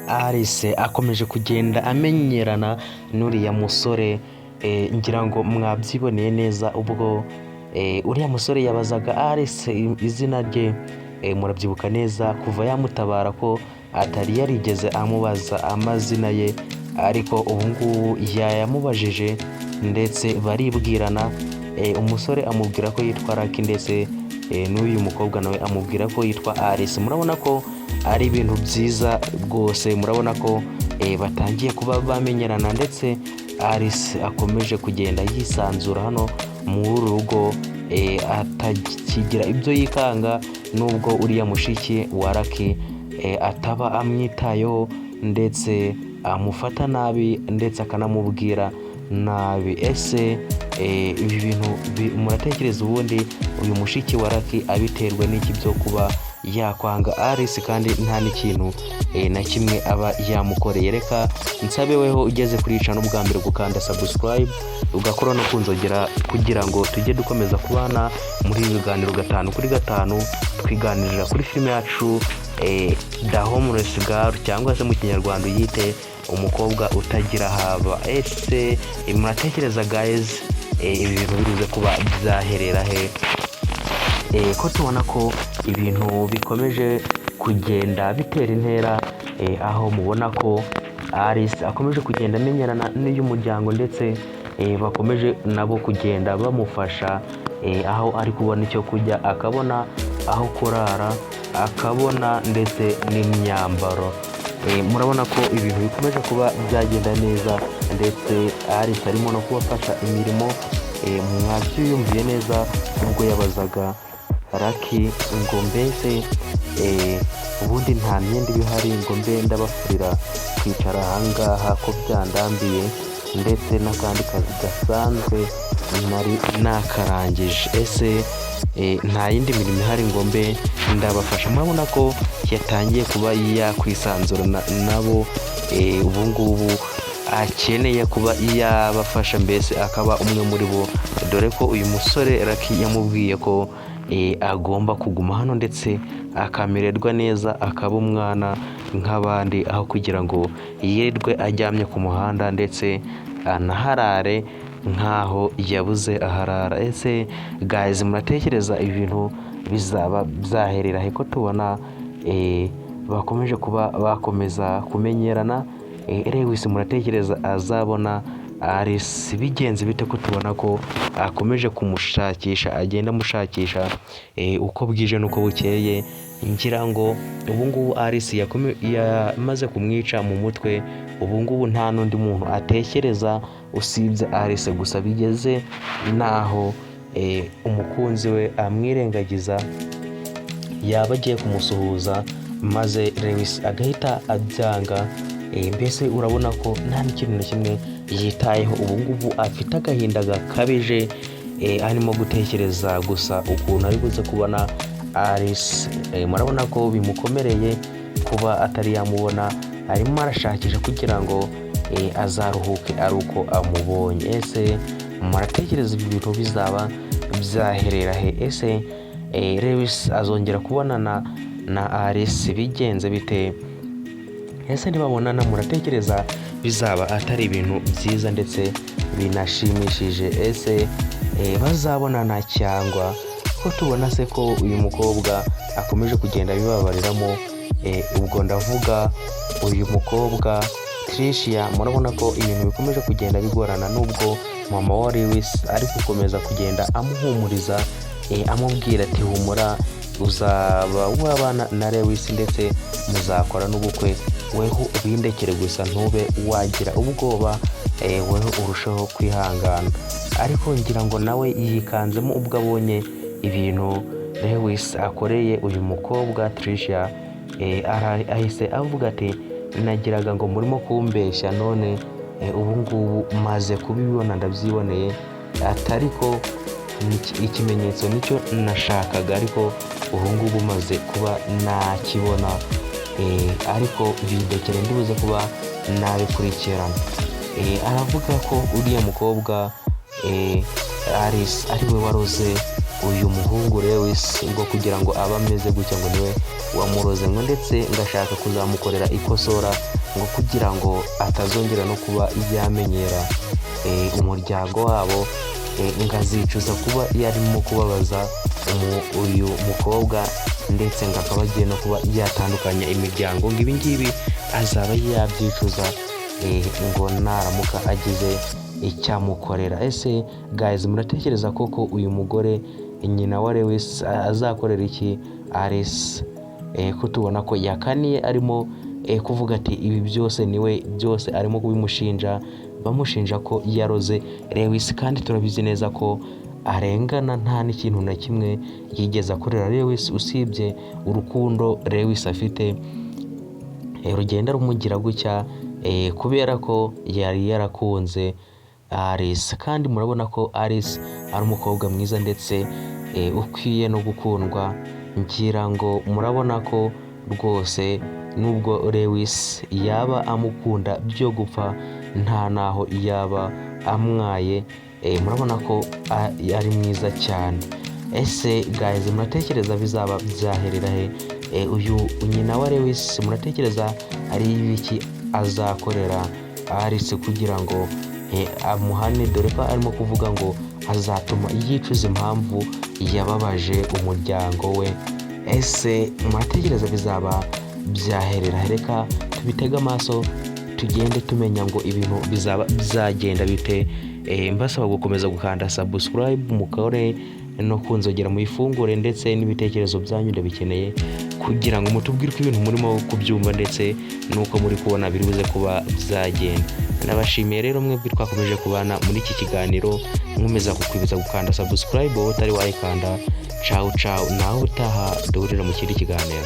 Alice akomeje kugenda amenyerana n'uriya musore. Ngira ngo mwabyiboneye neza ubwo uriya musore yabazaga Alice izina rye. Murabyibuka neza kuva yamutabara ko atari yarigeze amubaza amazina ye, ariko ubu ngubu yayamubajije ndetse baribwirana. Umusore amubwira ko yitwa Lucky, ndetse n'uyu mukobwa nawe amubwira ko yitwa Alice. Murabona ko ari ibintu byiza rwose. Murabona ko batangiye kuba bamenyerana, ndetse Alice akomeje kugenda yisanzura hano muri uru rugo, atakigira ibyo yikanga, nubwo uriya mushiki wa Lucky ataba amwitayeho, ndetse amufata nabi, ndetse akanamubwira nabi. Ese ibi bintu muratekereza ubundi uyu mushiki wa Lucky abiterwa n'iki byo kuba yakwanga Alice kandi nta n'ikintu na kimwe aba yamukoreye? Reka nsabe weho ugeze kuri channel bwa mbere gukanda subscribe, ugakora no kunzogera, kugira ngo tujye dukomeza kubana muri ibi biganiro gatanu kuri gatanu, twiganirira kuri filime yacu The Homeless Girl, cyangwa se mu Kinyarwanda uyite Umukobwa Utagira Haba. Ese muratekereza guys, ibi bintu biruze kuba byaherera he, ko tubona ko ibintu bikomeje kugenda bitera intera, aho mubona ko Alice akomeje kugenda amenyerana n'uyu muryango, ndetse bakomeje nabo kugenda bamufasha, aho ari kubona icyo kurya, akabona aho kurara, akabona ndetse n'imyambaro? Murabona ko ibintu bikomeje kuba byagenda neza, ndetse Alice arimo no kubafasha imirimo. Mwabyiyumviye neza ubwo yabazaga Lucky ngo mbese ubundi nta myenda iba ihari ngo mbe ndabafurira kwicara ahangaha ko byandambiye, ndetse n'akandi kazi gasanzwe nari nakarangije? Ese nta yindi mirimo ihari ngo mbe ndabafasha? Murabona ko yatangiye kuba yakwisanzura nabo. Ubu ngubu akeneye kuba yabafasha, mbese akaba umwe muri bo, dore ko uyu musore Lucky yamubwiye ko agomba kuguma hano, ndetse akamererwa neza, akaba umwana nk'abandi, aho kugira ngo yirirwe aryamye ku muhanda, ndetse anaharare nk'aho yabuze aharara. Ese guys, muratekereza ibintu bizaba byaherera he, ko tubona bakomeje kuba bakomeza kumenyerana? Lewis muratekereza azabona Alice bigenze bite, ko tubona ko akomeje kumushakisha, agenda amushakisha uko bwije n'uko bukeye? Ngira ngo ubu ngubu Alice yamaze kumwica mu mutwe. Ubu ngubu nta n'undi muntu atekereza usibye Alice gusa, bigeze n'aho umukunzi we amwirengagiza, yaba agiye kumusuhuza maze Lewis agahita abyanga. Mbese urabona ko nta n'ikintu na kimwe yitayeho. Ubu ngubu afite agahinda gakabije, arimo gutekereza gusa ukuntu ari buze kubona Alice. Murabona ko bimukomereye kuba atari yamubona. Arimo arashakisha kugira ngo azaruhuke ari uko amubonye. Ese muratekereza ibi bintu bizaba byaherera he? Ese Lewis azongera kubonana na Alice bigenze bite? Ese nibabonana muratekereza bizaba atari ibintu byiza ndetse binashimishije? Ese bazabonana, cyangwa ko tubona se ko uyu mukobwa akomeje kugenda abibabariramo? Ubwo ndavuga uyu mukobwa Tricia. Murabona ko ibintu bikomeje kugenda bigorana, nubwo mama wa Lewis ari gukomeza kugenda amuhumuriza, amubwira ati: "Humura, uzaba wabana na Lewis, ndetse muzakora n'ubukwe. Weho ubindekere gusa, ntube wagira ubwoba, weho urusheho kwihangana." Ariko ngira ngo nawe yikanzemo ubwo abonye ibintu Lewis akoreye uyu mukobwa Tricia. Ahise avuga ati: "Nagiraga ngo murimo kumbeshya, none ubu ngubu maze kubibona, ndabyiboneye." Atari ko ikimenyetso nicyo nashakaga, ariko ubu ngubu maze kuba nakibona, ariko bindekere, ndibuze kuba nabikurikirana. Aravuga ko uriya mukobwa Alice ari we waroze Uyu muhungu Lewis ngo kugira ngo abe ameze gutya ngo niwe wamuroze, ngo ndetse ngashaka kuzamukorera ikosora ngo kugira ngo atazongera no kuba yamenyera umuryango wabo, ngazicuza kuba yarimo kubabaza uyu mukobwa, ndetse ngo akaba agiye no kuba yatandukanya imiryango, ngo ibi ngibi azaba yabyicuza ngo naramuka agize icyamukorera. Ese guys, muratekereza koko uyu mugore nyina wa Lewis azakorera iki Alice, ko tubona ko yakaniye arimo kuvuga ati ibi byose niwe, byose arimo kubimushinja, bamushinja ko yaroze Lewis, kandi turabizi neza ko arengana, nta n'ikintu na kimwe yigeze akorera Lewis usibye urukundo Lewis afite rugenda rumugira gutya, kubera ko yari yarakunze Alice. Kandi murabona ko Alice ari umukobwa mwiza ndetse ukwiye no gukundwa. Ngira ngo murabona ko rwose nubwo Lewis yaba amukunda byo gupfa, nta naho yaba amwaye. Murabona ko ari mwiza cyane. Ese guys, muratekereza bizaba byaherera he? Uyu nyina wa Lewis muratekereza ari ibiki azakorera Alice kugira ngo amuhane, dore ko arimo kuvuga ngo azatuma yicuza impamvu yababaje umuryango we? Ese muratekereza bizaba byaherera? Reka tubitege amaso, tugende tumenya ngo ibintu bizaba byagenda bite. Mbasaba gukomeza gukanda subscribe, mukore no kunzogera muyifungure, ndetse n'ibitekerezo byanyu ndabikeneye kugira ngo mutubwire uko ibintu murimo kubyumva ndetse n'uko muri kubona biri buze kuba byagenda. Ndabashimiye rero mwebwe twakomeje kubana muri iki kiganiro, nkomeza kukwibutsa gukanda subscribe wowe utari wayikanda. Cawu cawu, nawe utaha, duhurira mu kindi kiganiro.